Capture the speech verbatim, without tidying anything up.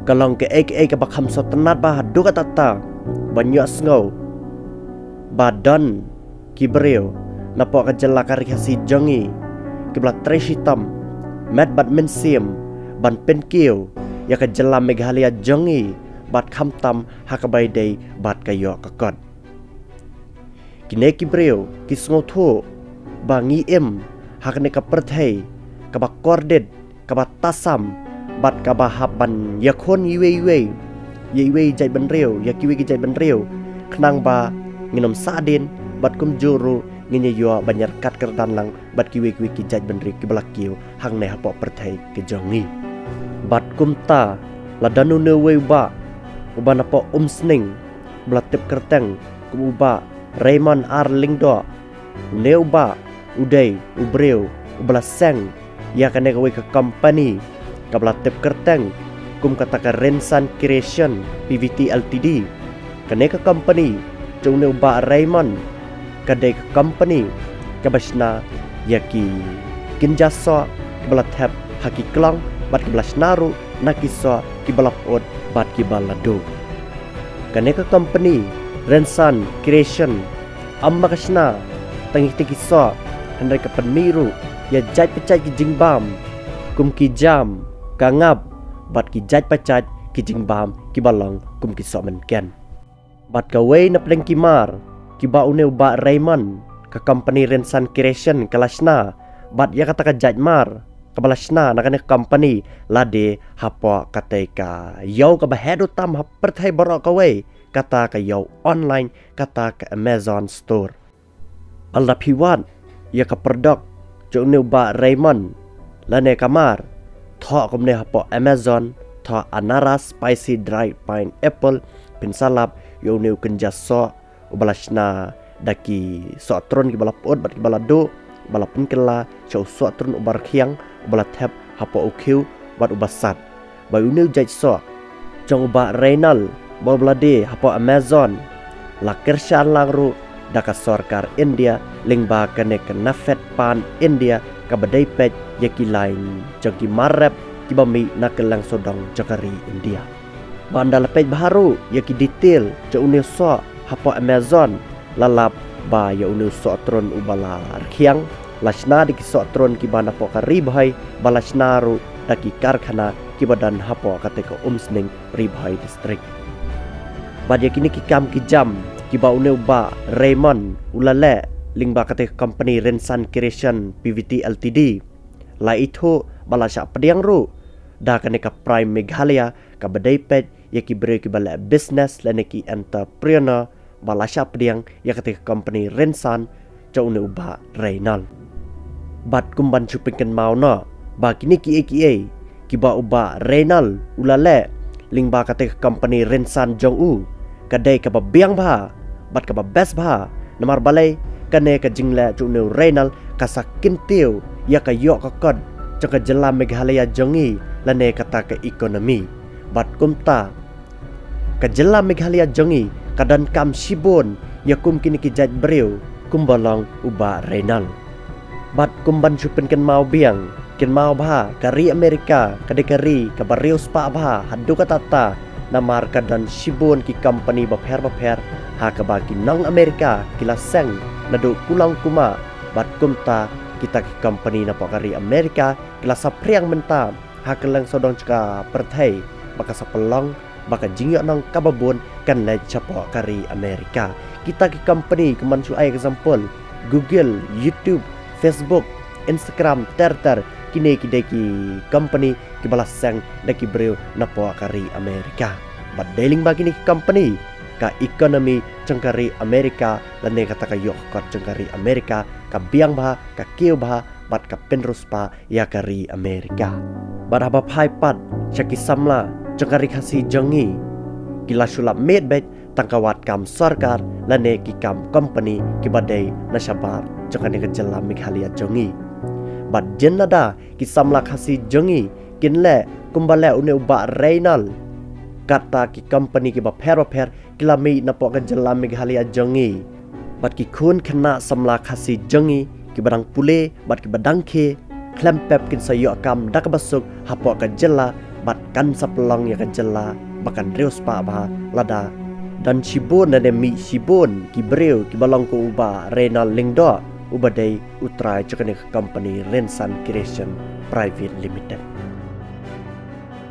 Ka long kaei kaei kaba kham sngewtynnad bha haduh katta katta ban ïohsngew ba don ki briew napoh ka jylla ka ri Khasi jong ngi kiba la trei shitom met bad mynsiem ban pynkiew ïa ka jylla Meghalaya jong ngi bad khamtam ha kaba ïadei bad ka ïoh ka kot. Kine ki briew ki sngewthuh ba ngi im ha kane ka pyrthei kaba kordit, kaba tasam bad kaba hap ban ïakhun iwei iwei ïa iwei i jaitbynriew, ïa kiwei ki jaitbynriew, khnang ba ngin ym sahdien bad kumjuh ruh ngin ïa ïoh ban ïaryngkat kyrdan lang bad kiwei kiwei ki jaitbynriew kiba la kiew hangne hapoh pyrthei ka jong ngi. Bad kumta la don une uwei u bah uba napoh Umsning ba la tip kyrteng kum u Bah Raymond R Lyngdoh. Une u bah u dei u briew uba la seng ïa kane kawei ka company kaba la tip kyrteng kum kata ka Rinsan Creation P V T L T D. Kane ka company jong une u Bah Raymond ka dei ka company kaba shna ïa ki kynja soh kiba la thep ha ki klong bad kiba la shna ruh na ki soh kiba la pyut bad kiba la duh. Kane ka company Rinsan Creation ym ba ka shna tang ïa kita ki soh, hynrei ka pynmih ruh ïa jait pa jait ki jingbam kum ki jam, ka ngap bad ki jait pa jait ki jingbam kiba long kum ki soh mynken. Bad kawei na pdeng ki mar kiba une u Bah Raymond, ka company Rinsan Creation ka la shna bad ïa kata ka jait mar kaba la shna na kane ka company la dei hapoh katei ka ïew kaba heh duh tam ha pyrthei baroh kawei, kata ka ïew online, kata ka Amazon Store. Lada phi wad ïa ka product jong une u Bah Raymond lane ka mar, thoh kumne hapoh Amazon, thoh anaras spicy dried pineapple, phin sa lap ïa une u kynja soh uba la shna da ki sohtrun kiba la pyut bad kiba la duh, ba la pynkylla sha u sohtrun uba rkhiang uba la thep hapoh u khiew bad uba sat. Ba une u jait soh jong u Bah Raynal ba u la die hapoh Amazon la kyrshan lang ruh da ka sorkar India lyngba kane ka NAFED Pan India kaba dei peit ïa ki lain jong ki mar rep kiba mih na kylleng sawdong jong ka ri India. Ba ynda la peit bha ruh ïa ki detail jong une u soh hapoh Amazon, la lap ba ïa une u sohtrun uba la rkhiang la shna da ki sohtrun kiba napoh ka Ri Bhoi, ba la shna ruh da ki karkhana kiba don hapoh katei ka Umsning, Ri Bhoi District. Bad ïa kine ki kam ki jam kiba une u Bah Raymond u la leh lyngba katei ka company Rinsan Creation P V T L T D, la ithuh ba la shah pdiang ruh da kane ka PRIME Meghalaya kaba dei peit ïa ki briew kiba leh business lane ki entrepreneur, ba la shah pdiang ïa katei ka company Rinsan jong une u Bah Raynal. Bad kum ban shu pynkynmaw noh ba kine kiei kiei kiba u Bah Raynal u la leh lyngba katei ka company Rinsan jong u ka dei kaba biang bha bad kaba best bha, namar balei, kane ka jingleh jong une u Raynal ka sa kyntiew ïa ka ïoh ka kot jong ka jylla Meghalaya jong ngi lane kata ka economy. Bad kumta ka jylla Meghalaya jong ngi ka donkam shibun ïa kum kine ki jait briew kumba long u Bah Raynal. Bad kum ban shu pynkynmaw biang, kynmaw bha, ka ri Amerika ka dei ka ri kaba riewspah bha haduh katta katta, namar ka don shibun ki company bapher bapher ha kaba ki nong Amerika ki la seng naduh kulong kumah. Bad kumta kita ki company napoh ka ri Amerika ki la saphriang mynta ha kylleng sawdong jong ka pyrthei ba ka sa pynlong ba ka jingïohnong kaba bun kan leit shapoh ka ri Amerika. Kita ki company kum ban shu ai example, Google, YouTube, Facebook, Instagram, ter ter, kine ki dei ki company kiba la seng da ki briew napoh ka ri Amerika. Bad dei lyngba kine ki company ka economy jong ka ri Amerika lane kata ka ïoh ka kot jong ka ri Amerika ka biang bha, ka kiew bha bad ka pynriewspah ïa ka ri Amerika. Bad haba phai pat sha ki samla jong ka ri Khasi jong ngi, ki la shu lap miet beit tang ka wad kam sorkar lane ki kam company kiba dei na shabar jong kane ka jylla Meghalaya jong ngi. Bad jin lada ki samla Khasi jong ngi kin leh kumba leh une u Bah Raynal, kata ki company kiba pher bapher ki la mih napoh ka jylla Meghalaya jong ngi. Bad ki khun khynnah samla Khasi jong ngi kiba dang pule bad kiba dang khie khlem pep kin sa ïoh kam da kaba suk hapoh ka jylla bad kan sa pynlong ïa ka jylla ba kan riewspah bha lada don shibun lane mih shibun ki briew kiba long kum u Bah Reynald Lyngdoh, uba dei u trai jong kane ka company Rynsan Creation Private Limited.